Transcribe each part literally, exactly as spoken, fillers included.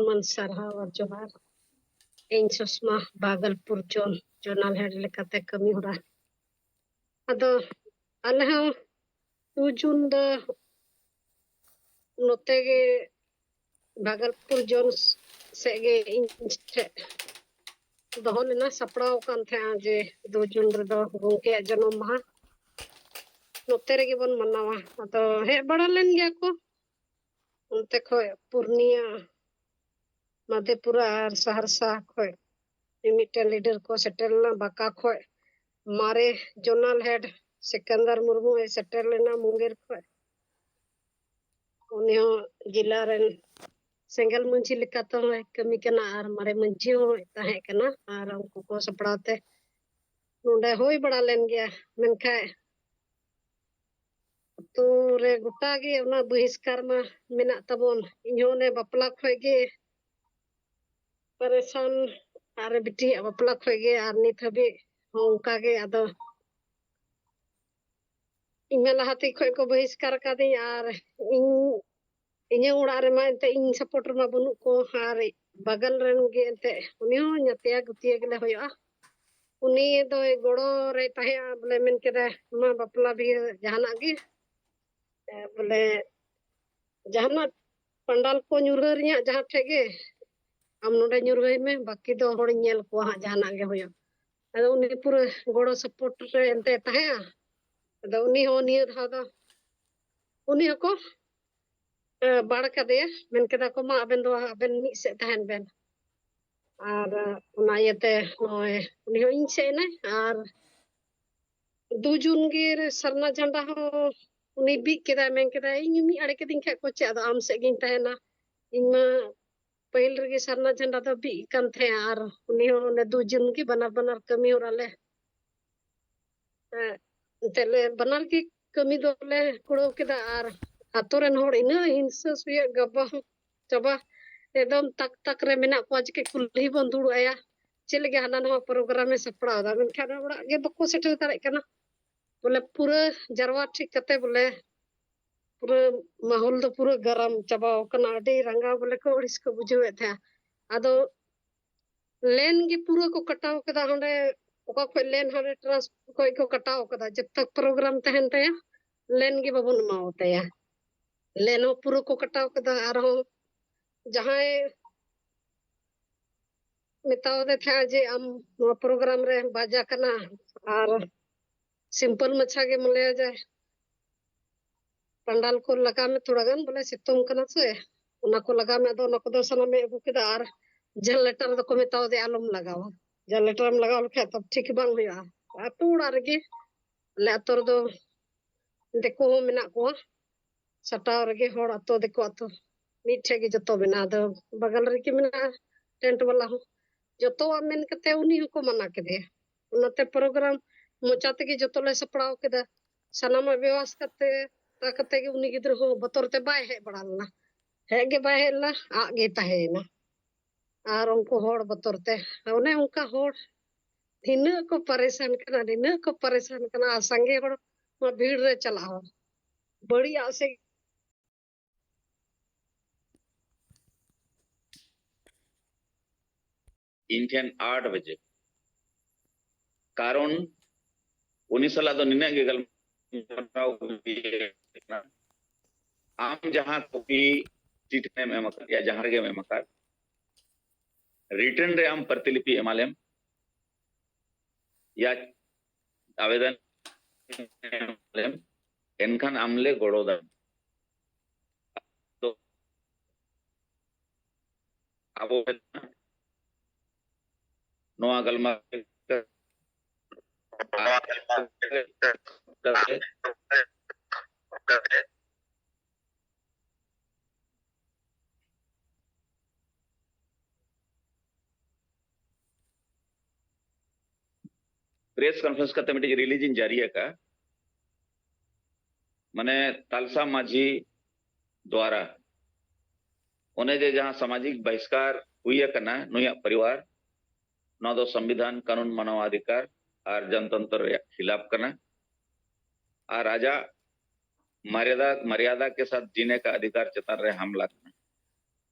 ᱢᱟᱱ ᱥᱟᱨᱦᱟᱣ ᱟᱨ ᱡᱚᱦᱟᱨ᱾ ᱤᱧ ᱥᱩᱥᱢᱟ, ᱵᱟᱜᱚᱞᱯᱩᱨ ᱡᱳᱱ, ᱡᱳᱱᱟᱞ ᱦᱮᱰ ᱞᱮᱠᱟᱛᱮ ᱠᱟᱹᱢᱤ ᱦᱚᱨᱟ᱾ ᱟᱫᱚ ᱟᱞᱮ ᱦᱚᱸ ᱫᱩ ᱡᱩᱱ ᱫᱚ ᱱᱚᱛᱮ ᱜᱮ ᱵᱟᱜᱚᱞᱯᱩᱨ ᱡᱳᱱ ᱥᱮᱫ ᱜᱮ ᱤᱧ ᱴᱷᱮᱱ ᱫᱚᱦᱚ ᱞᱮᱱᱟ, ᱥᱟᱯᱲᱟᱣ ᱟᱠᱟᱱ ᱛᱟᱦᱮᱸᱜᱼᱟ ᱡᱮ ᱫᱩ ᱡᱩᱱ ᱨᱮᱫᱚ ᱜᱚᱢᱠᱮᱭᱟᱜ ᱡᱟᱱᱟᱢ ᱢᱟᱦᱟ ᱱᱚᱛᱮ ᱨᱮᱜᱮ ᱵᱚᱱ ᱢᱟᱱᱟᱣᱟ᱾ ᱟᱫᱚ ᱦᱮᱡ ᱵᱟᱲᱟ ᱞᱮᱱ ᱜᱮᱭᱟ ᱠᱚ ᱚᱱᱛᱮ ᱠᱷᱚᱡ ᱯᱩᱨᱱᱤᱭᱟ, ᱢᱟᱫᱷᱮᱯᱩᱨᱟ ᱟᱨ ᱥᱟᱦᱟᱨᱥᱟ ᱠᱷᱚᱡ ᱢᱤᱢᱤᱫᱴᱮᱱ ᱞᱤᱰᱟᱨ ᱠᱚ ᱥᱮᱴᱮᱨ ᱞᱮᱱᱟ᱾ ᱵᱟᱸᱠᱟ ᱠᱷᱚᱡ ᱢᱟᱨᱮ ᱡᱳᱱᱟᱞ ᱦᱮᱰ ᱥᱤᱠᱟᱱᱫᱟᱨ ᱢᱩᱨᱢᱩ ᱮ ᱥᱮᱴᱮᱨ ᱞᱮᱱᱟ ᱢᱩᱝᱜᱮᱨ ᱠᱷᱚᱡ᱾ ᱩᱱᱤ ᱦᱚᱸ ᱡᱮᱞᱟ ᱨᱮᱱ ᱥᱮᱸᱜᱮᱞ ᱢᱟᱹᱡᱷᱤ ᱞᱮᱠᱟᱛᱮ ᱦᱚᱸᱭ ᱠᱟᱹᱢᱤ ᱠᱟᱱᱟ ᱟᱨ ᱢᱟᱨᱮ ᱢᱟᱹᱡᱷᱤ ᱦᱚᱸᱭ ᱛᱟᱦᱮᱸ ᱠᱟᱱᱟ᱾ ᱟᱨ ᱩᱱᱠᱩ ᱠᱚ ᱥᱟᱯᱲᱟᱣ ᱛᱮ ᱱᱚᱰᱮ ᱦᱩᱭ ᱵᱟᱲᱟ ᱞᱮᱱ ᱜᱮᱭᱟ, ᱢᱮᱱᱠᱷᱟᱱ ᱟᱹᱛᱩ ᱨᱮ ᱜᱚᱴᱟ ᱜᱮ ᱚᱱᱟ ᱵᱚᱦᱤᱥᱠᱟᱨ ᱢᱟ ᱢᱮᱱᱟᱜ ᱛᱟᱵᱚᱱ᱾ ᱤᱧᱦᱚᱸ ᱚᱱᱮ ᱵᱟᱯᱞᱟ ᱠᱷᱚᱡ ᱜᱮ ᱯᱟᱨᱮᱥᱟᱱ, ᱟᱨ ᱵᱤᱴᱤᱭᱟᱜ ᱵᱟᱯᱞᱟ ᱠᱷᱚᱡ ᱜᱮ ᱟᱨ ᱱᱤᱛ ᱦᱟᱹᱵᱤᱡ ᱦᱚᱸ ᱚᱱᱠᱟ ᱜᱮ᱾ ᱟᱫᱚ ᱤᱧ ᱢᱟ ᱞᱟᱦᱟᱛᱮ ᱠᱷᱚᱡ ᱠᱚ ᱵᱚᱦᱤᱥᱠᱟᱨ ᱟᱠᱟᱫᱤᱧ, ᱟᱨ ᱤᱧ, ᱤᱧᱟᱹᱜ ᱚᱲᱟᱜ ᱨᱮᱢᱟ ᱮᱱᱛᱮ ᱤᱧ ᱥᱟᱯᱳᱨᱴ ᱨᱮᱢᱟ ᱵᱟᱹᱱᱩᱜ ᱠᱚ, ᱟᱨ ᱵᱟᱜᱟᱞ ᱨᱮᱱ ᱜᱮ ᱮᱱᱛᱮ ᱩᱱᱤ ᱦᱚᱸ ᱧᱟᱛᱭᱟ ᱜᱩᱛᱤᱭᱟᱹ ᱜᱮᱞᱮ ᱦᱩᱭᱩᱜᱼᱟ᱾ ᱩᱱᱤ ᱫᱚᱭ ᱜᱚᱲᱚ ᱨᱮ ᱛᱟᱦᱮᱸᱜᱼᱟ, ᱵᱚᱞᱮ ᱢᱮᱱ ᱠᱮᱫᱟ, ᱢᱟ ᱵᱟᱯᱞᱟ ᱵᱤᱦᱟᱹ ᱡᱟᱦᱟᱱᱟᱜ ᱜᱮ, ᱮ, ᱵᱚᱞᱮ ᱡᱟᱦᱟᱱᱟᱜ ᱯᱟᱱᱰᱟᱞ ᱠᱚ ᱧᱩᱨᱦᱟᱹ ᱨᱮᱭᱟᱜ ᱡᱟᱦᱟᱸ ᱴᱷᱮᱡ ᱜᱮ ᱟᱢ ᱱᱚᱰᱮ ᱧᱩᱨᱦᱟᱹᱭ ᱢᱮ, ᱵᱟᱹᱠᱤ ᱫᱚ ᱦᱚᱲᱤᱧ ᱧᱮᱞ ᱠᱚᱣᱟ ᱦᱟᱸᱜ ᱡᱟᱦᱟᱱᱟᱜ ᱜᱮ ᱦᱩᱭᱩᱜ᱾ ᱟᱫᱚ ᱩᱱᱤ ᱯᱩᱨᱟᱹ ᱜᱚᱲᱚ ᱥᱟᱯᱳᱨᱴ ᱨᱮ ᱮᱱᱛᱮ ᱛᱟᱦᱮᱸᱜᱼᱟ᱾ ᱟᱫᱚ ᱩᱱᱤ ᱦᱚᱸ ᱱᱤᱭᱟᱹ ᱫᱷᱟᱣ ᱫᱚ ᱩᱱᱤ ᱦᱚᱸᱠᱚ, ᱮ, ᱵᱟᱲ ᱠᱟᱫᱮᱭᱟ, ᱢᱮᱱ ᱠᱮᱫᱟ ᱠᱚ, "ᱢᱟ ᱟᱵᱮᱱ ᱫᱚ ᱟᱵᱮᱱ ᱢᱤᱫ ᱥᱮᱫ ᱛᱟᱦᱮᱱ ᱵᱮᱱ᱾" ᱟᱨ, ᱮ, ᱚᱱᱟ ᱤᱭᱟᱹᱛᱮ ᱱᱚᱜᱼᱚᱭ ᱩᱱᱤ ᱦᱚᱸ ᱤᱧ ᱥᱮᱫ ᱮᱱᱟᱭ᱾ ᱟᱨ ᱫᱩ ᱡᱩᱱ ᱜᱮ ᱥᱟᱨᱱᱟ ᱡᱷᱟᱱᱰᱟ ᱦᱚᱸ ᱩᱱᱤ ᱵᱤᱫ ᱠᱮᱫᱟᱭ, ᱢᱮᱱ ᱠᱮᱫᱟᱭ, "ᱤᱧ ᱢᱤᱫ ᱟᱲᱮ ᱠᱮᱫᱤᱧ ᱠᱷᱟᱡ ᱠᱚ ᱪᱮᱫ, ᱟᱫᱚ ᱟᱢ ᱥᱮᱫ ᱜᱤᱧ ᱛᱟᱦᱮᱱᱟ, ᱤᱧ ᱢᱟ ᱯᱟᱹᱦᱤᱞ ᱨᱮᱜᱮ ᱥᱟᱨᱱᱟ ᱡᱷᱟᱱᱰᱟ ᱫᱚ ᱵᱤᱫ ᱠᱟᱱ ᱛᱟᱦᱮᱸᱜᱼᱟ᱾" ᱟᱨ ᱩᱱᱤ ᱦᱚᱸ ᱚᱱᱮ ᱫᱩ ᱡᱩᱱ ᱜᱮ ᱵᱟᱱᱟᱨ ᱵᱟᱱᱟᱨ ᱠᱟᱹᱢᱤ ᱦᱚᱨᱟ ᱞᱮ, ᱮ, ᱮᱱᱛᱮᱫ ᱞᱮ ᱵᱟᱱᱟᱨ ᱜᱮ ᱠᱟᱹᱢᱤ ᱫᱚᱞᱮ ᱠᱩᱲᱟᱹᱣ ᱠᱮᱫᱟ᱾ ᱟᱨ ᱟᱛᱳ ᱨᱮᱱ ᱦᱚᱲ ᱤᱱᱟᱹ ᱦᱤᱝᱥᱟᱹ ᱥᱩᱭᱟᱹᱜ ᱜᱟᱵᱟ ᱪᱟᱵᱟ, ᱮᱠᱫᱚᱢ ᱛᱟᱠ ᱛᱟᱠ ᱨᱮ ᱢᱮᱱᱟᱜ ᱠᱚᱣᱟ, ᱪᱤᱠᱟᱹ ᱠᱩᱞᱦᱤ ᱵᱚᱱ ᱫᱩᱲᱩᱵ ᱟᱭᱟ, ᱪᱮᱫ ᱞᱟᱹᱜᱤᱫ ᱦᱟᱱᱟ ᱱᱟᱣᱟ ᱯᱨᱳᱜᱨᱟᱢ ᱮ ᱥᱟᱯᱲᱟᱣ ᱮᱫᱟ, ᱢᱮᱱᱠᱷᱟᱱ ᱚᱲᱟᱜ ᱜᱮ ᱵᱟᱠᱚ ᱥᱮᱴᱮᱨ ᱫᱟᱲᱮᱭᱟᱜ ᱠᱟᱱᱟ᱾ ᱵᱚᱞᱮ ᱯᱩᱨᱟᱹ ᱡᱟᱨᱣᱟ ᱴᱷᱤᱠ ᱠᱟᱛᱮ ᱵᱚᱞᱮ ᱯᱩᱨᱟᱹ ᱢᱟᱦᱚᱞ ᱫᱚ ᱯᱩᱨᱟᱹ ᱜᱟᱨᱟᱢ ᱪᱟᱵᱟᱣ ᱠᱟᱱᱟ᱾ ᱟᱹᱰᱤ ᱨᱟᱸᱜᱟᱣ ᱵᱚᱞᱮ ᱠᱚ ᱟᱹᱲᱤᱥ ᱠᱚ ᱵᱩᱡᱷᱟᱹᱣᱮᱫ ᱛᱟᱦᱮᱸᱜᱼᱟ᱾ ᱟᱫᱚ ᱞᱮᱱ ᱜᱮ ᱯᱩᱨᱟᱹ ᱠᱚ ᱠᱟᱴᱟᱣ ᱠᱮᱫᱟ᱾ ᱦᱟᱸᱰᱮ ᱚᱠᱟ ᱠᱷᱚᱡ ᱞᱮᱱ ᱦᱟᱸᱰᱮ ᱴᱨᱟᱱᱥᱯᱳᱨᱴ ᱠᱷᱚᱡ ᱠᱚ ᱠᱟᱴᱟᱣ ᱠᱟᱫᱟ᱾ ᱡᱚᱵ ᱛᱚᱠ ᱯᱨᱳᱜᱨᱟᱢ ᱛᱟᱦᱮᱱ ᱛᱟᱭᱟ, ᱞᱮᱱ ᱜᱮ ᱵᱟᱵᱚᱱ ᱮᱢᱟᱣᱟᱛᱟᱭᱟ᱾ ᱞᱮᱱ ᱦᱚᱸ ᱯᱩᱨᱟᱹ ᱠᱚ ᱠᱟᱴᱟᱣ ᱠᱮᱫᱟ᱾ ᱟᱨᱦᱚᱸ ᱡᱟᱦᱟᱸᱭ ᱢᱮᱛᱟᱣᱟᱫᱮ ᱛᱟᱦᱮᱸᱜᱼᱟ ᱡᱮ ᱟᱢ ᱱᱚᱣᱟ ᱯᱨᱳᱜᱨᱟᱢ ᱨᱮ ᱵᱟᱡᱟ ᱠᱟᱱᱟ ᱟᱨ ᱥᱤᱢᱯᱚᱞ ᱢᱟᱪᱷᱟ ᱜᱮ ᱢᱚᱱᱮᱭᱟ ᱡᱮ ᱯᱟᱱᱰᱟᱞ ᱠᱚ ᱞᱟᱜᱟᱣ ᱢᱮ, ᱛᱷᱚᱲᱟ ᱜᱟᱱ ᱵᱚᱞᱮ ᱥᱤᱛᱩᱝ ᱠᱟᱱᱟ ᱥᱮ, ᱚᱱᱟ ᱠᱚ ᱞᱟᱜᱟᱣ ᱢᱮ᱾ ᱟᱫᱚ ᱚᱱᱟ ᱠᱚᱫᱚ ᱥᱟᱱᱟᱢᱮ ᱟᱹᱜᱩ ᱠᱮᱫᱟ ᱟᱨ ᱡᱮᱱᱟᱨᱮᱴᱟᱨ ᱫᱚᱠᱚ ᱢᱮᱛᱟᱣᱟᱫᱮᱭᱟ ᱟᱞᱚᱢ ᱞᱟᱜᱟᱣᱟ, ᱡᱮᱱᱟᱨᱮᱴᱟᱨ ᱮᱢ ᱞᱟᱜᱟᱣ ᱞᱮᱠᱷᱟᱡ ᱛᱚ ᱴᱷᱤᱠ ᱵᱟᱝ ᱦᱩᱭᱩᱜᱼᱟ᱾ ᱟᱹᱛᱩ ᱚᱲᱟᱜ ᱨᱮᱜᱮ, ᱟᱞᱮ ᱟᱹᱛᱩ ᱨᱮᱫᱚ ᱫᱤᱠᱩ ᱦᱚᱸ ᱢᱮᱱᱟᱜ ᱠᱚᱣᱟ, ᱥᱟᱴᱟᱣ ᱨᱮᱜᱮ ᱦᱚᱲ ᱟᱹᱛᱩ, ᱫᱤᱠᱩ ᱟᱹᱛᱩ ᱢᱤᱫᱴᱷᱮᱡ ᱜᱮ ᱡᱚᱛᱚ ᱢᱮᱱᱟᱜᱼᱟ᱾ ᱟᱫᱚ ᱵᱟᱜᱟᱞ ᱨᱮᱜᱮ ᱢᱮᱱᱟᱜᱼᱟ ᱴᱮᱱᱴ ᱵᱟᱞᱟ ᱦᱚᱸ᱾ ᱡᱚᱛᱚᱣᱟᱜ ᱢᱮᱱ ᱠᱟᱛᱮ ᱩᱱᱤ ᱦᱚᱸᱠᱚ ᱢᱟᱱᱟ ᱠᱮᱫᱮᱭᱟ᱾ ᱚᱱᱟᱛᱮ ᱯᱨᱳᱜᱨᱟᱢ ᱢᱚᱪᱟ ᱛᱮᱜᱮ ᱡᱚᱛᱚ ᱞᱮ ᱥᱟᱯᱲᱟᱣ ᱠᱮᱫᱟ, ᱥᱟᱱᱟᱢᱟᱜ ᱵᱮᱵᱚᱥᱛᱷᱟ ᱠᱟᱛᱮ, ᱚᱱᱟ ᱠᱟᱛᱮ ᱜᱮ ᱩᱱᱤ ᱜᱤᱫᱽᱨᱟᱹ ᱦᱚᱸ ᱵᱚᱛᱚᱨ ᱛᱮ ᱵᱟᱭ ᱦᱮᱡ ᱵᱟᱲᱟ ᱞᱮᱱᱟ, ᱦᱮᱡ ᱜᱮ ᱵᱟᱭ ᱦᱮᱡ ᱞᱮᱱᱟ, ᱟᱜ ᱜᱮ ᱛᱟᱦᱮᱸᱭᱮᱱᱟ᱾ ᱟᱨ ᱩᱱᱠᱩ ᱦᱚᱲ ᱵᱚᱛᱚᱨ ᱛᱮ, ᱚᱱᱮ ᱚᱱᱠᱟ ᱦᱚᱲ ᱱᱤᱱᱟᱹᱜ ᱠᱚ ᱯᱟᱨᱮᱥᱟᱱ ᱠᱟᱱᱟ, ᱱᱤᱱᱟᱹᱜ ᱠᱚ ᱯᱟᱨᱮᱥᱟᱱ ᱠᱟᱱᱟ᱾ ᱟᱨ ᱥᱟᱸᱜᱮ ᱦᱚᱲ ᱱᱚᱣᱟ ᱵᱷᱤᱲ ᱨᱮ ᱪᱟᱞᱟᱜ ᱦᱚᱸ ᱵᱟᱹᱲᱤᱡᱟᱜ ᱥᱮ ᱤᱧ ᱴᱷᱮᱱ ᱟᱴ ᱵᱟᱡᱮ᱾ ᱠᱟᱨᱚᱱ ᱩᱱᱤ ᱥᱟᱞᱟᱜ ᱫᱚ ᱱᱤᱱᱟᱹᱜ ᱜᱮ ᱜᱟᱞᱢᱟᱨᱟᱣ ᱦᱩᱭ ᱟᱠᱟᱱᱟ᱾ ᱟᱢ ᱡᱟᱦᱟᱸ ᱠᱚᱯᱤ ᱪᱤᱴᱷᱤ ᱮᱢ ᱮᱢ ᱟᱠᱟᱫ ᱭᱟ, ᱡᱟᱦᱟᱸ ᱨᱮᱜᱮᱢ ᱮᱢ ᱟᱠᱟᱫ, ᱨᱤᱴᱟᱨᱱ ᱨᱮ ᱟᱢ ᱯᱨᱚᱛᱤᱞᱤᱯᱤ ᱮᱢᱟᱞᱮᱢ ᱭᱟ ᱟᱵᱮᱫᱚᱱ ᱮᱢᱟᱞᱮᱢ, ᱮᱱᱠᱷᱟᱱ ᱟᱢ ᱞᱮ ᱜᱚᱲᱚ ᱫᱟᱲᱮᱭᱟᱢᱟ᱾ ᱛᱚ ᱟᱵᱚ ᱱᱚᱣᱟ ᱜᱟᱞᱢᱟᱨᱟᱣ ᱯᱨᱮᱥ ᱠᱚᱱᱯᱷᱟᱨᱮᱱᱥ ᱠᱟᱛᱮ ᱢᱤᱫᱴᱤᱡ ᱨᱤᱞᱤᱡ ᱤᱧ ᱡᱟᱹᱨᱤ ᱟᱠᱟᱫᱼᱟ᱾ ᱢᱟᱱᱮ ᱛᱟᱞᱥᱟ ᱢᱟᱹᱡᱷᱤ ᱫᱣᱟᱨᱟ ᱚᱱᱮ ᱡᱮ ᱡᱟᱦᱟᱸ ᱥᱟᱢᱟᱡᱤᱠ ᱵᱟᱦᱤᱥᱠᱟᱨ ᱦᱩᱭ ᱟᱠᱟᱱᱟ ᱱᱩᱭᱟᱜ ᱯᱚᱨᱤᱵᱟᱨ, ᱱᱚᱣᱟ ᱫᱚ ᱥᱚᱝᱵᱤᱫᱷᱟᱱ, ᱠᱟᱹᱱᱩᱱ, ᱢᱟᱱᱟᱣ ᱚᱫᱷᱤᱠᱟᱨ ᱟᱨ ᱡᱚᱱᱛᱚᱱᱛᱨᱚ ᱨᱮᱭᱟᱜ ᱠᱷᱤᱞᱟᱯ ᱠᱟᱱᱟ᱾ ᱟᱨ ᱟᱡᱟᱜ ᱢᱟᱨᱭᱟᱫᱟ ᱢᱟᱨᱭᱟᱫᱟ ᱠᱮ ᱥᱟᱛᱷ ᱡᱤᱱᱮ ᱠᱟ ᱚᱫᱷᱤᱠᱟᱨ ᱪᱮᱛᱟᱱ ᱨᱮ ᱦᱟᱢᱞᱟ ᱠᱟᱱᱟ᱾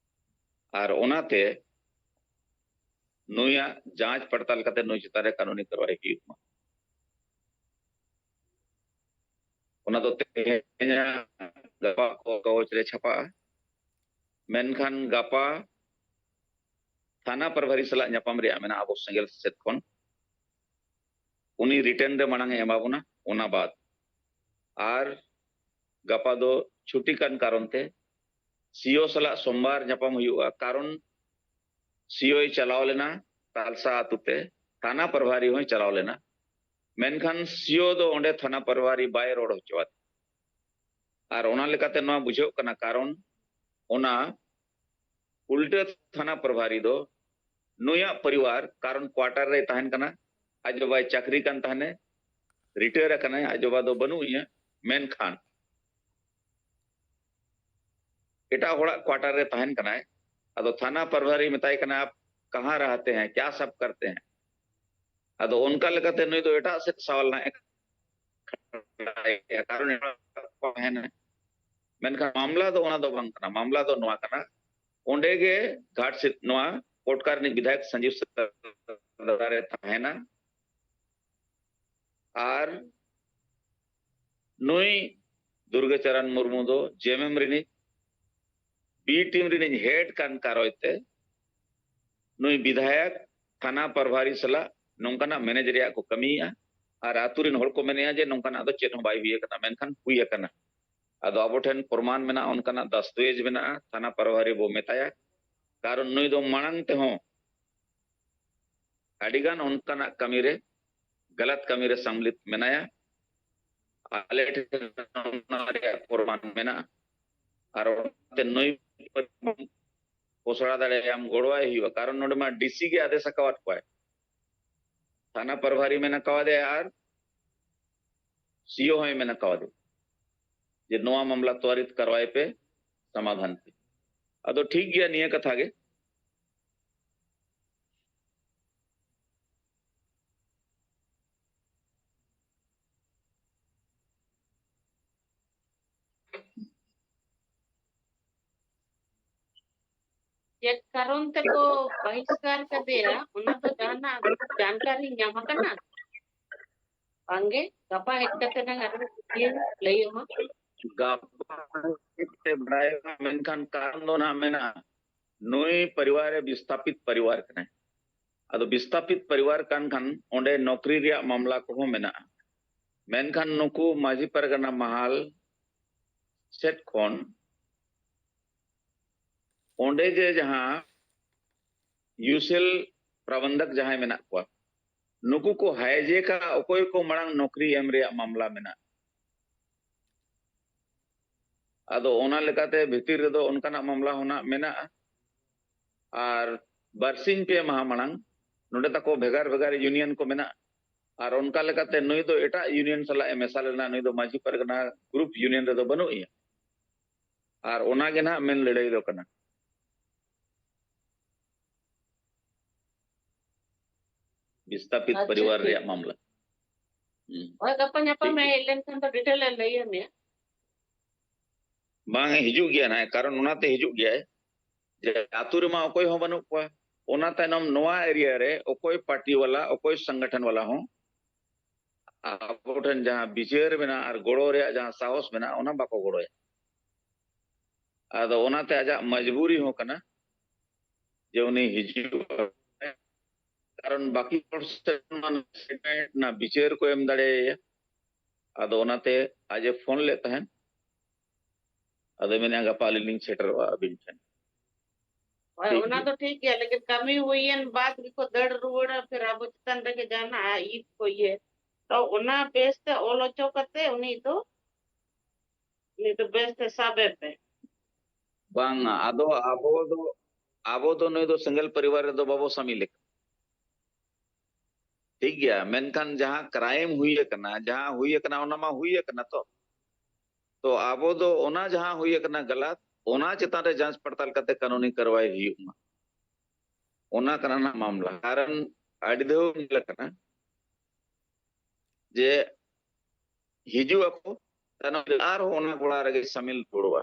ᱟᱨ ᱚᱱᱟᱛᱮ ᱱᱩᱭᱟᱜ ᱡᱟᱸᱪ ᱯᱟᱲᱛᱟᱞ ᱠᱟᱛᱮ ᱱᱩᱭ ᱪᱮᱛᱟᱱ ᱨᱮ ᱠᱟᱹᱱᱩᱱᱤ ᱠᱟᱨᱣᱟᱭ ᱦᱩᱭᱩᱜ ᱢᱟ᱾ ᱚᱱᱟ ᱫᱚ ᱛᱮᱦᱮᱧᱟᱜ ᱜᱟᱯᱟ ᱠᱚ ᱠᱟᱜᱚᱡᱽ ᱨᱮ ᱪᱷᱟᱯᱟᱜᱼᱟ᱾ ᱢᱮᱱᱠᱷᱟᱱ ᱜᱟᱯᱟ ᱛᱷᱟᱱᱟ ᱯᱨᱚᱵᱷᱟᱨᱤ ᱥᱟᱞᱟᱜ ᱧᱟᱯᱟᱢ ᱨᱮᱭᱟᱜ ᱢᱮᱱᱟᱜᱼᱟ ᱟᱵᱚ ᱥᱮᱸᱜᱮᱞ ᱥᱮᱫ ᱠᱷᱚᱱ᱾ ᱩᱱᱤ ᱨᱤᱴᱟᱨᱱ ᱨᱮ ᱢᱟᱲᱟᱝ ᱮ ᱮᱢᱟ ᱵᱚᱱᱟ, ᱚᱱᱟ ᱵᱟᱫ᱾ ᱟᱨ ᱜᱟᱯᱟ ᱫᱚ ᱪᱷᱩᱴᱤ ᱠᱟᱱ ᱠᱟᱨᱚᱱ ᱛᱮ ᱥᱤᱭᱳ ᱥᱟᱞᱟᱜ ᱥᱳᱢᱵᱟᱨ ᱧᱟᱯᱟᱢ ᱦᱩᱭᱩᱜᱼᱟ, ᱠᱟᱨᱚᱱ ᱥᱤᱭᱳᱭ ᱪᱟᱞᱟᱣ ᱞᱮᱱᱟ ᱛᱟᱞᱥᱟ ᱟᱛᱳ ᱛᱮ, ᱛᱷᱟᱱᱟ ᱯᱨᱚᱵᱷᱟᱨᱤ ᱦᱚᱸᱭ ᱪᱟᱞᱟᱣ ᱞᱮᱱᱟ᱾ ᱢᱮᱱᱠᱷᱟᱱ ᱥᱤᱭᱳ ᱫᱚ ᱚᱸᱰᱮ ᱛᱷᱟᱱᱟ ᱯᱨᱚᱵᱷᱟᱨᱤ ᱵᱟᱭ ᱨᱚᱲ ᱦᱚᱪᱚᱣᱟᱫ᱾ ᱟᱨ ᱚᱱᱟ ᱞᱮᱠᱟᱛᱮ ᱱᱚᱣᱟ ᱵᱩᱡᱷᱟᱹᱜ ᱠᱟᱱᱟ, ᱠᱟᱨᱚᱱ ᱚᱱᱟ ᱩᱞᱴᱟᱹ ᱛᱷᱟᱱᱟ ᱯᱨᱚᱵᱷᱟᱨᱤ ᱫᱚ ᱱᱩᱭᱟᱜ ᱯᱚᱨᱤᱵᱟᱨ, ᱠᱟᱨᱚᱱ ᱠᱣᱟᱴᱟᱨ ᱨᱮᱭ ᱛᱟᱦᱮᱱ ᱠᱟᱱᱟ, ᱟᱡ ᱵᱟᱵᱟᱭ ᱪᱟᱹᱠᱨᱤ ᱠᱟᱱ ᱛᱟᱦᱮᱱᱮ, ᱨᱤᱴᱟᱭᱟᱨ ᱟᱠᱟᱱᱟᱭ, ᱟᱡ ᱵᱟᱵᱟ ᱫᱚ ᱵᱟᱹᱱᱩᱜ ᱮᱭᱟ, ᱢᱮᱱᱠᱷᱟᱱ ᱮᱴᱟᱜ ᱦᱚᱲᱟᱜ ᱠᱣᱟᱴᱟᱨ ᱨᱮ ᱛᱟᱦᱮᱱ ᱠᱟᱱᱟᱭ᱾ ᱟᱫᱚ ᱛᱷᱟᱱᱟ ᱯᱨᱚᱵᱷᱟᱨᱤ ᱢᱮᱛᱟᱭ ᱠᱟᱱᱟ, "ᱟᱯ ᱠᱟᱦᱟᱸ ᱨᱟᱦᱛᱮ ᱦᱮᱸ, ᱠᱭᱟ ᱥᱟᱵ ᱠᱟᱨᱛᱮ ᱦᱮᱸ?" ᱟᱫᱚ ᱚᱱᱠᱟ ᱞᱮᱠᱟᱛᱮ ᱱᱩᱭ ᱫᱚ ᱮᱴᱟᱜ ᱥᱮᱫ ᱥᱟᱣᱟᱞ ᱱᱟᱭ ᱠᱷᱟᱲᱟᱭᱮᱜᱼᱟ, ᱠᱟᱨᱚᱱ ᱮᱴᱟᱜ ᱠᱚ ᱛᱟᱦᱮᱱᱟ᱾ ᱢᱮᱱᱠᱷᱟᱱ ᱢᱟᱢᱞᱟ ᱫᱚ ᱚᱱᱟ ᱫᱚ ᱵᱟᱝ ᱠᱟᱱᱟ᱾ ᱢᱟᱢᱞᱟ ᱫᱚ ᱱᱚᱣᱟ ᱠᱟᱱᱟ, ᱚᱸᱰᱮ ᱜᱮ ᱜᱷᱟᱴ ᱥᱤᱫ-, ᱱᱚᱣᱟ ᱠᱳᱴᱠᱟ ᱨᱤᱱᱤᱡ ᱵᱤᱫᱷᱟᱭᱚᱠ ᱥᱟᱡᱤᱵ ᱥᱟᱨᱫᱟᱨ ᱮ ᱛᱟᱦᱮᱱᱟ᱾ ᱟᱨ ᱱᱩᱭ ᱫᱩᱨᱜᱟᱪᱟᱨᱟᱱ ᱢᱩᱨᱢᱩ ᱫᱚ ᱡᱮᱢᱮᱢ ᱨᱤᱱᱤᱡ ᱵᱤ ᱴᱤᱢ ᱨᱤᱱᱤᱡ ᱦᱮᱰ ᱠᱟᱱ ᱠᱟᱨᱚᱭ ᱛᱮ ᱱᱩᱭ ᱵᱤᱫᱷᱟᱭᱚᱠ ᱛᱷᱟᱱᱟ ᱯᱨᱚᱵᱷᱟᱨᱤ ᱥᱟᱞᱟᱜ ᱱᱚᱝᱠᱟᱱᱟᱜ ᱢᱮᱱᱮᱡ ᱨᱮᱭᱟᱜ ᱠᱚ ᱠᱟᱹᱢᱤᱭᱮᱫᱼᱟ᱾ ᱟᱨ ᱟᱛᱳ ᱨᱤᱱ ᱦᱚᱲ ᱠᱚ ᱢᱮᱱᱮᱫᱼᱟ ᱡᱮ ᱱᱚᱝᱠᱟᱱᱟᱜ ᱫᱚ ᱪᱮᱫ ᱦᱚᱸ ᱵᱟᱭ ᱦᱩᱭ ᱟᱠᱟᱱᱟ, ᱢᱮᱱᱠᱷᱟᱱ ᱦᱩᱭ ᱟᱠᱟᱱᱟ᱾ ᱟᱫᱚ ᱟᱵᱚ ᱴᱷᱮᱱ ᱯᱨᱚᱢᱟᱱ ᱢᱮᱱᱟᱜᱼᱟ, ᱚᱱᱠᱟᱱᱟᱜ ᱫᱟᱥᱛᱟᱣᱮᱡᱽ ᱢᱮᱱᱟᱜᱼᱟ, ᱛᱷᱟᱱᱟ ᱯᱨᱚᱵᱷᱟᱨᱤ ᱵᱚ ᱢᱮᱛᱟᱭᱟ᱾ ᱠᱟᱨᱚᱱ ᱱᱩᱭ ᱫᱚ ᱢᱟᱲᱟᱝ ᱛᱮᱦᱚᱸ ᱟᱹᱰᱤᱜᱟᱱ ᱚᱱᱠᱟᱱᱟᱜ ᱠᱟᱹᱢᱤ ᱨᱮ, ᱜᱟᱞᱟᱛ ᱠᱟᱹᱢᱤ ᱨᱮ ᱥᱟᱢᱞᱤᱛ ᱢᱮᱱᱟᱭᱟ᱾ ᱟᱞᱮ ᱴᱷᱮᱱ ᱚᱱᱟ ᱨᱮᱭᱟᱜ ᱯᱨᱚᱢᱟᱱ ᱢᱮᱱᱟᱜᱼᱟ᱾ ᱟᱨ ᱚᱱᱟᱛᱮ ᱱᱩᱭ ᱯᱚᱥᱲᱟ ᱫᱟᱲᱮᱭᱟᱢ, ᱜᱚᱲᱚᱣᱟᱭ ᱦᱩᱭᱩᱜᱼᱟ, ᱠᱟᱨᱚᱱ ᱱᱚᱰᱮ ᱢᱟ ᱰᱤᱥᱤ ᱜᱮ ᱟᱫᱮᱥ ᱟᱠᱟᱣᱟᱫ ᱠᱚᱣᱟᱭ᱾ ᱛᱷᱟᱱᱟ ᱯᱨᱚᱵᱷᱟᱨᱤ ᱢᱮᱱ ᱠᱟᱣᱟᱫᱮᱭᱟ ᱟᱨ ᱥᱤᱭᱳ ᱦᱚᱸᱭ ᱢᱮᱱ ᱠᱟᱣᱟᱫᱮᱭᱟ ᱡᱮ ᱱᱚᱣᱟ ᱢᱟᱢᱞᱟ ᱛᱣᱟᱨᱤᱛ ᱠᱟᱨᱣᱟᱭ ᱯᱮ, ᱥᱚᱢᱟᱫᱷᱟᱱ ᱯᱮ᱾ ᱟᱫᱚ ᱴᱷᱤᱠ ᱜᱮᱭᱟ, ᱱᱤᱭᱟᱹ ᱠᱟᱛᱷᱟ ᱜᱮ᱾ ᱪᱮᱫ ᱠᱟᱨᱚᱱ ᱛᱮᱠᱚ ᱵᱟᱦᱤᱥᱠᱟᱨ ᱠᱟᱫᱮᱭᱟ, ᱚᱱᱟ ᱫᱚ ᱡᱟᱦᱟᱱᱟᱜ ᱡᱟᱱᱠᱟᱨᱤ ᱧᱟᱢ ᱟᱠᱟᱱᱟ? ᱵᱟᱝᱜᱮ, ᱜᱟᱯᱟ ᱦᱮᱡ ᱠᱟᱛᱮ ᱱᱟᱝ ᱟᱨᱦᱚᱸ ᱠᱩᱠᱞᱤ ᱞᱟᱹᱭ ᱟᱢᱟ᱾ ᱜᱟᱯᱟ ᱦᱮᱡ ᱠᱟᱛᱮ ᱵᱟᱲᱟᱭᱚᱜᱼᱟ, ᱢᱮᱱᱠᱷᱟᱱ ᱠᱟᱨᱚᱱ ᱫᱚ ᱱᱟᱦᱟᱜ ᱢᱮᱱᱟᱜᱼᱟ, ᱱᱩᱭ ᱯᱚᱨᱤᱵᱟᱨ ᱨᱮ ᱵᱤᱥᱛᱷᱟᱯᱤᱛ ᱯᱚᱨᱤᱵᱟᱨ ᱠᱟᱱᱟᱭ᱾ ᱟᱫᱚ ᱵᱤᱥᱛᱷᱟᱯᱤᱛ ᱯᱚᱨᱤᱵᱟᱨ ᱠᱟᱱ ᱠᱷᱟᱱ ᱚᱸᱰᱮ ᱱᱚᱠᱨᱤ ᱨᱮᱭᱟᱜ ᱢᱟᱢᱞᱟ ᱠᱚᱦᱚᱸ ᱢᱮᱱᱟᱜᱼᱟ᱾ ᱢᱮᱱᱠᱷᱟᱱ ᱱᱩᱠᱩ ᱢᱟᱹᱡᱷᱤ ᱯᱟᱨᱜᱟᱱᱟ ᱢᱟᱦᱟᱞ ᱥᱮᱫ ᱠᱷᱚᱱ ᱚᱸᱰᱮ ᱜᱮ ᱡᱟᱦᱟᱸ ᱭᱩᱥᱮᱞ ᱯᱨᱚᱵᱚᱱᱫᱷᱚᱠ ᱡᱟᱦᱟᱸᱭ ᱢᱮᱱᱟᱜ ᱠᱚᱣᱟ, ᱱᱩᱠᱩ ᱠᱚ ᱦᱟᱭᱡᱮᱠᱟ, ᱚᱠᱚᱭ ᱠᱚ ᱢᱟᱲᱟᱝ ᱱᱚᱠᱨᱤ ᱮᱢ ᱨᱮᱭᱟᱜ ᱢᱟᱢᱞᱟ ᱢᱮᱱᱟᱜᱼᱟ᱾ ᱟᱫᱚ ᱚᱱᱟ ᱞᱮᱠᱟᱛᱮ ᱵᱷᱤᱛᱤᱨ ᱨᱮᱫᱚ ᱚᱱᱠᱟᱱᱟᱜ ᱢᱟᱢᱞᱟ ᱦᱚᱸ ᱱᱟᱜ ᱢᱮᱱᱟᱜᱼᱟ᱾ ᱟᱨ ᱵᱟᱨᱥᱤᱧ ᱯᱮ ᱢᱟᱦᱟ ᱢᱟᱲᱟᱝ ᱱᱚᱰᱮ ᱛᱟᱠᱚ ᱵᱷᱮᱜᱟᱨ ᱵᱷᱮᱜᱟᱨ ᱤᱭᱩᱱᱤᱭᱚᱱ ᱠᱚ ᱢᱮᱱᱟᱜᱼᱟ᱾ ᱟᱨ ᱚᱱᱠᱟ ᱞᱮᱠᱟᱛᱮ ᱱᱩᱭ ᱫᱚ ᱮᱴᱟᱜ ᱤᱭᱩᱱᱤᱭᱚᱱ ᱥᱟᱞᱟᱜ ᱮ ᱢᱮᱥᱟ ᱞᱮᱱᱟ, ᱱᱩᱭ ᱫᱚ ᱢᱟᱹᱡᱷᱤ ᱯᱟᱨᱜᱟᱱᱟ ᱜᱨᱩᱯ ᱤᱭᱩᱱᱤᱭᱚᱱ ᱨᱮᱫᱚ ᱵᱟᱹᱱᱩᱜ ᱮᱭᱟ᱾ ᱟᱨ ᱚᱱᱟ ᱜᱮ ᱱᱟᱦᱟᱜ ᱢᱮᱱ ᱞᱟᱹᱲᱦᱟᱹᱭ ᱫᱚ ᱠᱟᱱᱟ᱾ ᱵᱤᱥᱛᱷᱟᱯᱤᱛ ᱟᱪᱪᱷᱟ, ᱯᱚᱨᱤᱵᱟᱨ ᱴᱷᱤᱠ᱾ ᱨᱮᱭᱟᱜ ᱢᱟᱢᱞᱟ᱾ ᱦᱩᱸ᱾ ᱦᱳᱭ, ᱜᱟᱯᱟ ᱧᱟᱯᱟᱢ ᱴᱷᱤᱠ, ᱮ ᱴᱷᱤᱠ᱾ ᱦᱮᱡ ᱞᱮᱱᱠᱷᱟᱱ ᱫᱚ ᱰᱤᱴᱮᱞ ᱮ ᱞᱟᱹᱭ ᱟᱢᱮᱭᱟ᱾ ᱵᱟᱝ, ᱦᱤᱡᱩᱜ ᱜᱮᱭᱟ ᱱᱟᱦᱟᱜ, ᱠᱟᱨᱚᱱ ᱚᱱᱟᱛᱮ ᱦᱤᱡᱩᱜ ᱜᱮᱭᱟᱭ ᱡᱮ ᱟᱛᱳ ᱨᱮᱢᱟ ᱚᱠᱚᱭ ᱦᱚᱸ ᱵᱟᱹᱱᱩᱜ ᱠᱚᱣᱟ᱾ ᱚᱱᱟ ᱛᱟᱭᱱᱚᱢ ᱱᱚᱣᱟ ᱮᱨᱤᱭᱟ ᱨᱮ ᱚᱠᱚᱭ ᱯᱟᱨᱴᱤ ᱣᱟᱞᱟ, ᱚᱠᱚᱭ ᱥᱚᱝᱜᱚᱴᱷᱚᱱ ᱣᱟᱞᱟ ᱦᱚᱸ ᱟᱵᱚ ᱴᱷᱮᱱ ᱡᱟᱦᱟᱸ ᱵᱤᱪᱟᱹᱨ ᱢᱮᱱᱟᱜᱼᱟ ᱟᱨ ᱜᱚᱲᱚ ᱨᱮᱭᱟᱜ ᱡᱟᱦᱟᱸ ᱥᱟᱦᱚᱥ ᱢᱮᱱᱟᱜᱼᱟ, ᱚᱱᱟ ᱵᱟᱠᱚ ᱜᱚᱲᱚᱭᱟ᱾ ᱟᱫᱚ ᱚᱱᱟᱛᱮ ᱟᱡᱟᱜ ᱢᱚᱡᱽᱵᱩᱨᱤ ᱦᱚᱸ ᱠᱟᱱᱟ, ᱡᱮ ᱩᱱᱤ ᱦᱤᱡᱩᱜ, ᱠᱟᱨᱚᱱ ᱵᱟᱹᱠᱤ ᱦᱚᱲ ᱥᱮᱫ ᱢᱟ ᱥᱮᱴᱮᱨ ᱨᱮᱱᱟᱜ ᱵᱤᱪᱟᱹᱨ ᱠᱚ ᱮᱢ ᱫᱟᱲᱮᱭᱟᱭᱟ᱾ ᱟᱫᱚ ᱚᱱᱟᱛᱮ ᱟᱡ ᱮ ᱯᱷᱳᱱ ᱞᱮᱫ ᱛᱟᱦᱮᱸᱫ, ᱟᱫᱚ ᱢᱮᱱᱮᱫᱼᱟ, "ᱜᱟᱯᱟ ᱟᱹᱞᱤᱧ ᱞᱤᱧ ᱥᱮᱴᱮᱨᱚᱜᱼᱟ ᱟᱹᱵᱤᱱ ᱴᱷᱮᱱ᱾" ᱦᱳᱭ, ᱚᱱᱟ ᱫᱚ ᱴᱷᱤᱠ ᱜᱮᱭᱟ, ᱞᱮᱠᱤᱱ ᱠᱟᱹᱢᱤ ᱦᱩᱭᱮᱱ ᱵᱟᱫ ᱜᱮᱠᱚ ᱫᱟᱹᱲ ᱨᱩᱣᱟᱹᱲᱟ, ᱯᱷᱤᱨ ᱟᱵᱚ ᱪᱮᱛᱟᱱ ᱨᱮᱜᱮ ᱡᱟᱦᱟᱱᱟᱜ ᱤᱭᱟᱹ ᱠᱚ ᱤᱭᱟᱹ, ᱛᱚ ᱚᱱᱟ ᱵᱮᱥ ᱛᱮ ᱚᱞ ᱦᱚᱪᱚ ᱠᱟᱛᱮ ᱩᱱᱤ ᱫᱚ, ᱩᱱᱤ ᱫᱚ ᱵᱮᱥ ᱛᱮ ᱥᱟᱵᱮ ᱯᱮ᱾ ᱵᱟᱝᱟ, ᱟᱫᱚ ᱟᱵᱚ ᱫᱚ, ᱟᱵᱚ ᱫᱚ ᱱᱩᱭ ᱫᱚ ᱥᱮᱸᱜᱮᱞ ᱯᱚᱨᱤᱵᱟᱨ ᱨᱮᱫᱚ ᱵᱟᱵᱚ ᱥᱟᱢᱤᱞ ᱮ ᱠᱟᱱᱟ᱾ ᱴᱷᱤᱠ ᱜᱮᱭᱟ, ᱢᱮᱱᱠᱷᱟᱱ ᱡᱟᱦᱟᱸ ᱠᱨᱟᱭᱤᱢ ᱦᱩᱭ ᱟᱠᱟᱱᱟ, ᱡᱟᱦᱟᱸ ᱦᱩᱭ ᱟᱠᱟᱱᱟ, ᱚᱱᱟ ᱢᱟ ᱦᱩᱭ ᱟᱠᱟᱱᱟ ᱛᱚ᱾ ᱛᱚ ᱟᱵᱚ ᱫᱚ ᱚᱱᱟ ᱡᱟᱦᱟᱸ ᱦᱩᱭ ᱟᱠᱟᱱᱟ ᱜᱟᱞᱟᱛ, ᱚᱱᱟ ᱪᱮᱛᱟᱱ ᱨᱮ ᱡᱟᱸᱪ ᱯᱟᱲᱛᱟᱞ ᱠᱟᱛᱮ ᱠᱟᱹᱱᱩᱱᱤ ᱠᱟᱨᱣᱟᱭ ᱦᱩᱭᱩᱜ ᱢᱟ, ᱚᱱᱟ ᱠᱟᱱᱟ ᱱᱟᱜ ᱢᱟᱢᱞᱟ᱾ ᱠᱟᱨᱚᱱ ᱟᱹᱰᱤ ᱫᱷᱟᱣ ᱧᱮᱞ ᱟᱠᱟᱱᱟ ᱡᱮ ᱦᱤᱡᱩᱜ ᱟᱠᱚ, ᱛᱟᱭᱱᱚᱢ ᱛᱮ ᱟᱨᱦᱚᱸ ᱚᱱᱟ ᱜᱚᱲᱟ ᱨᱮᱜᱮ ᱥᱟᱢᱤᱞ ᱨᱩᱣᱟᱹᱲᱚᱜᱼᱟ᱾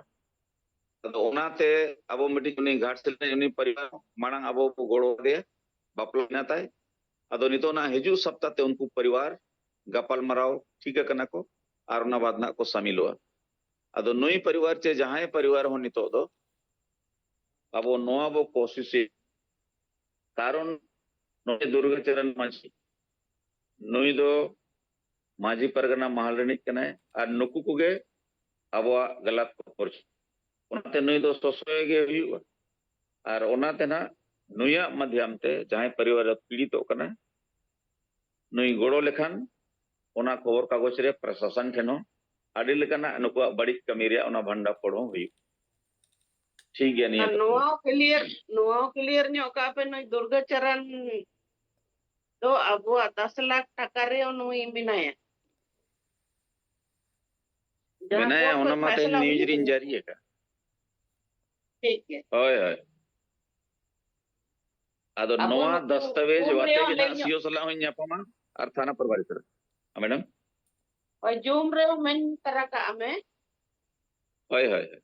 ᱟᱫᱚ ᱚᱱᱟᱛᱮ ᱟᱵᱚ ᱢᱤᱫᱴᱤᱡ ᱩᱱᱤ ᱜᱷᱟᱴᱥᱤᱞᱟᱹ ᱨᱤᱱᱤᱡ ᱩᱱᱤ ᱯᱚᱨᱤᱵᱟᱨ ᱢᱟᱲᱟᱝ ᱟᱵᱚ ᱵᱚ ᱜᱚᱲᱚ ᱟᱫᱮᱭᱟ, ᱵᱟᱯᱞᱟ ᱮᱱᱟ ᱛᱟᱭ᱾ ᱟᱫᱚ ᱱᱤᱛᱚᱜ ᱚᱱᱟ ᱦᱤᱡᱩᱜ ᱥᱚᱯᱛᱟ ᱛᱮ ᱩᱱᱠᱩ ᱯᱚᱨᱤᱵᱟᱨ ᱜᱟᱯᱟᱞ ᱢᱟᱨᱟᱣ ᱴᱷᱤᱠ ᱟᱠᱟᱱᱟ ᱠᱚ, ᱟᱨ ᱚᱱᱟ ᱵᱟᱫ ᱱᱟᱜ ᱠᱚ ᱥᱟᱢᱤᱞᱚᱜᱼᱟ᱾ ᱟᱫᱚ ᱱᱩᱭ ᱯᱚᱨᱤᱵᱟᱨ ᱪᱮ ᱡᱟᱦᱟᱸᱭ ᱯᱚᱨᱤᱵᱟᱨ ᱦᱚᱸ ᱱᱤᱛᱚᱜ ᱫᱚ ᱟᱵᱚ ᱱᱚᱣᱟ ᱵᱚ ᱠᱳᱥᱤᱥᱮ, ᱠᱟᱨᱚᱱ ᱱᱚᱰᱮ ᱫᱩᱨᱜᱟᱪᱚᱨᱚᱱ ᱢᱟᱹᱡᱷᱤ, ᱱᱩᱭ ᱫᱚ ᱢᱟᱹᱡᱷᱤ ᱯᱟᱨᱜᱟᱱᱟ ᱢᱟᱦᱟᱞ ᱨᱤᱱᱤᱡ ᱠᱟᱱᱟᱭ, ᱟᱨ ᱱᱩᱠᱩ ᱠᱚᱜᱮ ᱟᱵᱚᱣᱟᱜ ᱜᱟᱞᱟᱛ ᱠᱚ ᱯᱚᱨᱪᱟ᱾ ᱚᱱᱟᱛᱮ ᱱᱩᱭ ᱫᱚ ᱥᱚᱥᱚᱭ ᱜᱮ ᱦᱩᱭᱩᱜᱼᱟ᱾ ᱟᱨ ᱚᱱᱟᱛᱮ ᱱᱟᱜ ᱱᱩᱭᱟᱜ ᱢᱟᱫᱷᱭᱟᱢ ᱛᱮ ᱡᱟᱦᱟᱸᱭ ᱯᱚᱨᱤᱵᱟᱨ ᱨᱮ ᱯᱤᱲᱤᱛᱚᱜ ᱠᱟᱱᱟ, ᱱᱩᱭ ᱜᱚᱲᱚ ᱞᱮᱠᱷᱟᱱ ᱚᱱᱟ ᱠᱷᱚᱵᱚᱨ ᱠᱟᱜᱚᱡᱽ ᱨᱮ ᱯᱨᱚᱥᱟᱥᱚᱱ ᱴᱷᱮᱱ ᱦᱚᱸ ᱟᱹᱰᱤ ᱞᱮᱠᱟᱱᱟᱜ ᱱᱩᱠᱩᱣᱟᱜ ᱵᱟᱹᱲᱤᱡ ᱠᱟᱹᱢᱤ ᱨᱮᱭᱟᱜ ᱚᱱᱟ ᱵᱷᱟᱱᱰᱟ ᱯᱷᱳᱲ ᱦᱚᱸ ᱦᱩᱭᱩᱜᱼᱟ᱾ ᱴᱷᱤᱠ ᱜᱮᱭᱟ, ᱱᱤᱭᱟᱹ ᱟᱨ ᱠᱟᱛᱷᱟ᱾ ᱱᱚᱣᱟ ᱦᱚᱸ ᱠᱞᱤᱭᱟᱨ, ᱱᱚᱣᱟ ᱦᱚᱸ ᱠᱞᱤᱭᱟᱨ ᱧᱚᱜ ᱠᱟᱜ ᱯᱮ, ᱱᱩᱭ ᱫᱩᱨᱜᱟᱹ ᱪᱚᱨᱚᱱ ᱫᱚ ᱟᱵᱚᱣᱟᱜ ᱫᱚᱥ ᱞᱟᱠᱷ ᱴᱟᱠᱟ ᱨᱮ ᱱᱩᱭ ᱢᱮᱱᱟᱭᱟ᱾ ᱡᱟᱦᱟᱸ ᱢᱮᱱᱟᱭᱟ, ᱠᱳᱨᱴ ᱚᱱᱟ ᱠᱷᱚᱱ ᱢᱟ ᱛᱮᱦᱮᱧ ᱯᱷᱟᱭᱥᱟᱞᱟ ᱱᱤᱭᱩᱡᱽ ᱦᱩᱭ ᱨᱤᱧ ᱠᱟᱱᱟ᱾ ᱡᱟᱹᱨᱤ ᱟᱠᱟᱫ᱾ ᱴᱷᱤᱠ ᱜᱮ᱾ ᱦᱳᱭ, ᱦᱳᱭ᱾ ᱟᱫᱚ ᱟᱵᱚ ᱱᱚᱣᱟ ᱱᱩᱠᱩ ᱫᱟᱥᱛᱟᱣᱮᱡᱽ ᱩᱱ ᱟᱛᱮ ᱨᱮᱦᱚᱸ ᱜᱮ ᱞᱟᱹᱭ ᱱᱟᱜ ᱧᱚᱜ ᱥᱤ ᱳ ᱥᱟᱞᱟᱜ ᱦᱚᱸᱧ ᱧᱟᱯᱟᱢᱟ ᱟᱨ ᱛᱷᱟᱱᱟ ᱯᱨᱚᱵᱷᱟᱨᱤ ᱥᱟᱞᱟᱜ᱾ ᱦᱮᱸ, ᱢᱮᱰᱟᱢ? ᱦᱳᱭ, ᱡᱩᱢ ᱨᱮ ᱢᱮᱱ ᱛᱟᱨᱟ ᱠᱟᱜ ᱢᱮ᱾ ᱦᱳᱭ, ᱦᱳᱭ, ᱦᱳᱭ᱾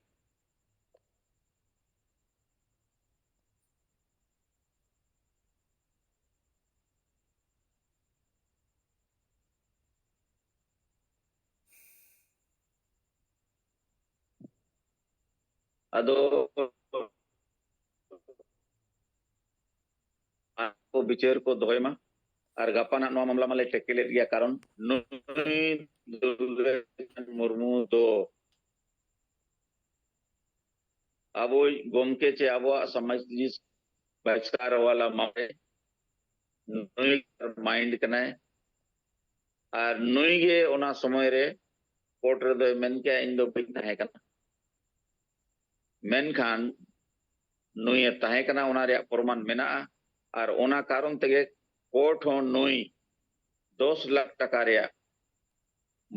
ᱟᱫᱚ ᱟᱠᱚ ᱵᱤᱪᱟᱹᱨ ᱠᱚ ᱫᱚᱦᱚᱭ ᱢᱟ᱾ ᱟᱨ ᱜᱟᱯᱟ ᱱᱟᱜ ᱱᱚᱣᱟ ᱢᱟᱢᱞᱟ ᱢᱟᱞᱮ ᱴᱮᱠᱮᱞᱮᱫ ᱜᱮᱭᱟ, ᱠᱟᱨᱚᱱ ᱱᱩᱭ ᱫᱩᱨᱜᱟᱹ ᱢᱩᱨᱢᱩ ᱫᱚ ᱟᱵᱚᱭᱤᱡ ᱜᱚᱢᱠᱮ ᱪᱮ ᱟᱵᱚᱣᱟᱜ ᱥᱚᱢᱟᱡᱽ ᱡᱤᱱᱤᱥ ᱵᱟᱪᱠᱟᱨ ᱣᱟᱞᱟ ᱢᱟᱯᱮ ᱱᱩᱭ ᱢᱟᱭᱤᱱᱰ ᱠᱟᱱᱟᱭ᱾ ᱟᱨ ᱱᱩᱭ ᱜᱮ ᱚᱱᱟ ᱥᱚᱢᱚᱭ ᱨᱮ ᱠᱳᱨᱴ ᱨᱮᱫᱚᱭ ᱢᱮᱱ ᱠᱮᱭᱟ, "ᱤᱧ ᱫᱚ ᱵᱟᱹᱧ ᱛᱟᱦᱮᱸ ᱠᱟᱱᱟ", ᱢᱮᱱᱠᱷᱟᱱ ᱱᱩᱭᱮ ᱛᱟᱦᱮᱸ ᱠᱟᱱᱟ, ᱚᱱᱟ ᱨᱮᱭᱟᱜ ᱯᱨᱚᱢᱟᱱ ᱢᱮᱱᱟᱜᱼᱟ᱾ ᱟᱨ ᱚᱱᱟ ᱠᱟᱨᱚᱱ ᱛᱮᱜᱮ ᱠᱳᱨᱴ ᱦᱚᱸ ᱱᱩᱭ ᱫᱚᱥ ᱞᱟᱠᱷ ᱴᱟᱠᱟ ᱨᱮᱭᱟᱜ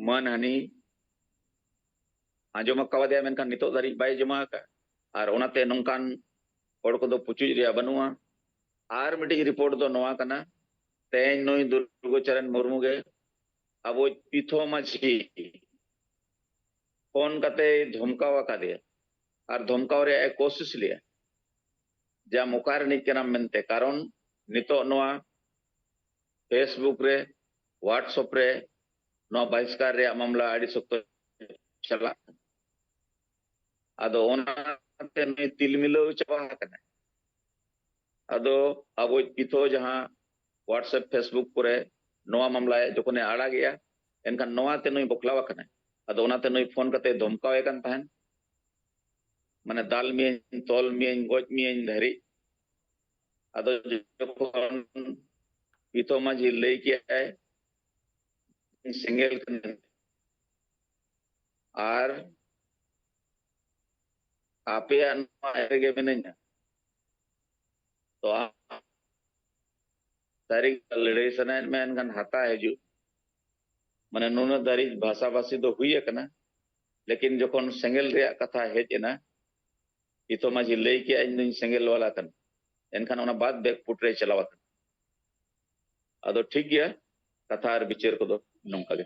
ᱢᱟᱹᱱᱦᱟᱹᱱᱤ ᱟᱸᱡᱚᱢ ᱟᱠᱟᱣᱟᱫᱮᱭᱟ, ᱢᱮᱱᱠᱷᱟᱱ ᱱᱤᱛᱚᱜ ᱫᱷᱟᱹᱨᱤᱡ ᱵᱟᱭ ᱡᱚᱢᱟ ᱟᱠᱟᱫ᱾ ᱟᱨ ᱚᱱᱟᱛᱮ ᱱᱚᱝᱠᱟᱱ ᱦᱚᱲ ᱠᱚᱫᱚ ᱯᱩᱪᱩᱡ ᱨᱮᱭᱟᱜ ᱵᱟᱹᱱᱩᱜᱼᱟ᱾ ᱟᱨ ᱢᱤᱫᱴᱤᱡ ᱨᱤᱯᱳᱨᱴ ᱫᱚ ᱱᱚᱣᱟ ᱠᱟᱱᱟ, ᱛᱮᱦᱮᱧ ᱱᱩᱭ ᱫᱩᱨᱜᱟᱪᱚᱨᱚᱱ ᱢᱩᱨᱢᱩ ᱜᱮ ᱟᱵᱚ ᱯᱤᱛᱷᱚ ᱢᱟᱹᱡᱷᱤ ᱯᱷᱳᱱ ᱠᱟᱛᱮᱭ ᱫᱷᱚᱢᱠᱟᱣ ᱟᱠᱟᱫᱮᱭᱟ᱾ ᱟᱨ ᱫᱷᱚᱢᱠᱟᱣ ᱨᱮᱭᱟᱜ ᱮ ᱠᱳᱥᱤᱥ ᱞᱮᱭᱟ ᱡᱮ ᱟᱢ ᱚᱠᱟ ᱨᱤᱱᱤᱡ ᱠᱟᱱᱟᱢ ᱢᱮᱱᱛᱮ᱾ ᱠᱟᱨᱚᱱ ᱱᱤᱛᱚᱜ ᱱᱚᱣᱟ Facebook ᱨᱮ, WhatsApp ᱨᱮ ᱱᱚᱣᱟ ᱵᱟᱦᱤᱥᱠᱟᱨ ᱨᱮᱭᱟᱜ ᱢᱟᱢᱞᱟ ᱟᱹᱰᱤ ᱥᱚᱠᱛᱚ ᱪᱟᱞᱟᱜ ᱠᱟᱱᱟ᱾ ᱟᱫᱚ ᱚᱱᱟᱛᱮ ᱱᱩᱭ ᱛᱤᱞᱢᱤᱞᱟᱹᱣ ᱪᱟᱵᱟ ᱟᱠᱟᱱᱟᱭ᱾ ᱟᱫᱚ ᱟᱵᱚᱭᱤᱡ ᱯᱤᱛᱷᱚ ᱡᱟᱦᱟᱸ WhatsApp, Facebook ᱠᱚᱨᱮ ᱱᱚᱣᱟ ᱢᱟᱢᱞᱟ ᱡᱚᱠᱷᱚᱱᱮ ᱟᱲᱟᱜᱮᱜᱼᱟ, ᱮᱱᱠᱷᱟᱱ ᱱᱚᱣᱟᱛᱮ ᱱᱩᱭ ᱵᱚᱠᱞᱟᱣ ᱟᱠᱟᱱᱟᱭ᱾ ᱟᱫᱚ ᱚᱱᱟᱛᱮ ᱱᱩᱭ ᱯᱷᱳᱱ ᱠᱟᱛᱮ ᱫᱷᱚᱢᱠᱟᱣᱮ ᱠᱟᱱ ᱛᱟᱦᱮᱸᱱ, ᱢᱟᱱᱮ ᱫᱟᱞ ᱢᱤᱭᱟᱹᱧ, ᱛᱚᱞ ᱢᱤᱭᱟᱹᱧ, ᱜᱚᱡ ᱢᱤᱭᱟᱹᱧ ᱫᱷᱟᱹᱨᱤᱡ᱾ ᱟᱫᱚ ᱡᱚᱠᱷᱚᱱ ᱯᱤᱛᱷᱚ ᱢᱟᱹᱡᱷᱤ ᱞᱟᱹᱭ ᱠᱮᱜᱼᱟᱭ, "ᱥᱮᱸᱜᱮᱞ ᱠᱟᱹᱱᱟᱹᱧ ᱟᱨ ᱟᱯᱮᱭᱟᱜ ᱱᱚᱣᱟ ᱨᱮᱜᱮ ᱢᱤᱱᱟᱹᱧᱟ, ᱛᱚ ᱟᱢ ᱥᱟᱹᱨᱤ ᱞᱟᱹᱲᱦᱟᱹᱭ ᱥᱟᱱᱟᱭᱮᱫ ᱢᱮᱭᱟ, ᱮᱱᱠᱷᱟᱱ ᱦᱟᱛᱟ ᱦᱤᱡᱩᱜ ᱢᱮ᱾" ᱢᱟᱱᱮ ᱱᱩᱱᱟᱹᱜ ᱫᱷᱟᱹᱨᱤᱡ ᱵᱷᱟᱥᱟᱵᱷᱟᱥᱤ ᱫᱚ ᱦᱩᱭ ᱟᱠᱟᱱᱟ, ᱞᱮᱠᱤᱱ ᱡᱚᱠᱷᱚᱱ ᱥᱮᱸᱜᱮᱞ ᱨᱮᱭᱟᱜ ᱠᱟᱛᱷᱟ ᱦᱮᱡ ᱮᱱᱟ, ᱯᱤᱛᱷᱚ ᱢᱟᱹᱡᱷᱤ ᱞᱟᱹᱭ ᱠᱮᱜᱼᱟ, "ᱤᱧ ᱫᱩᱧ ᱥᱮᱸᱜᱮᱞ ᱵᱟᱞᱟ ᱠᱟᱱᱟ", ᱮᱱᱠᱷᱟᱱ ᱚᱱᱟ ᱵᱟᱫ ᱵᱮᱠᱯᱷᱩᱴ ᱨᱮᱭ ᱪᱟᱞᱟᱣ ᱟᱠᱟᱱᱟ᱾ ᱟᱫᱚ ᱴᱷᱤᱠ ᱜᱮᱭᱟ, ᱠᱟᱛᱷᱟ ᱟᱨ ᱵᱤᱪᱟᱹᱨ ᱠᱚᱫᱚ ᱱᱚᱝᱠᱟ ᱜᱮ᱾